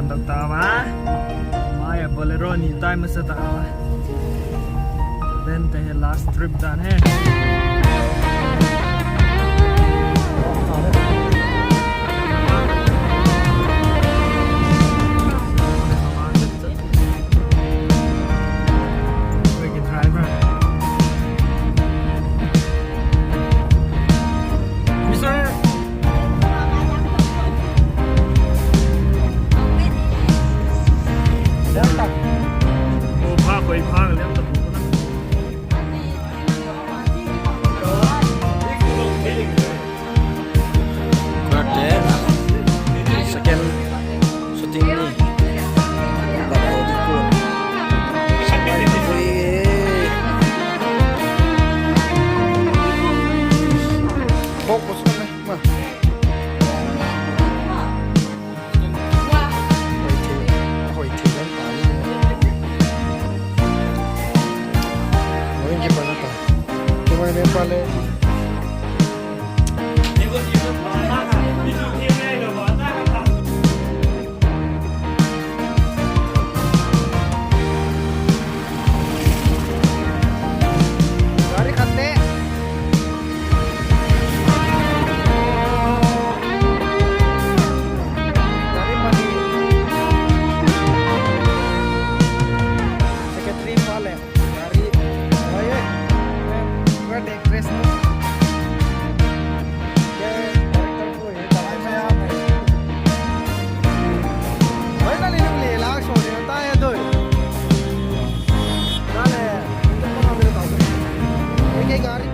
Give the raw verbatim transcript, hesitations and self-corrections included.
Tata va. Mai a Bolero ni tai masa ta va. Then te last trip dan he. Driver. Mister. Lem tak. Mo pha koi pha lem tak. Karte, second shooting ni. Bana di ko. Focus na me, ma. Hoi thei, hoi thei dan ta ni. Hoi ki pa na ta. Ki mai ne pa le. Gari khat le. Gari pani. Secretary pa le. Gari. Oi, oi. Birthday dress. Finally, nung le la so le ta ya doi. Dale, nung le pa le ta. Ei, kei gari.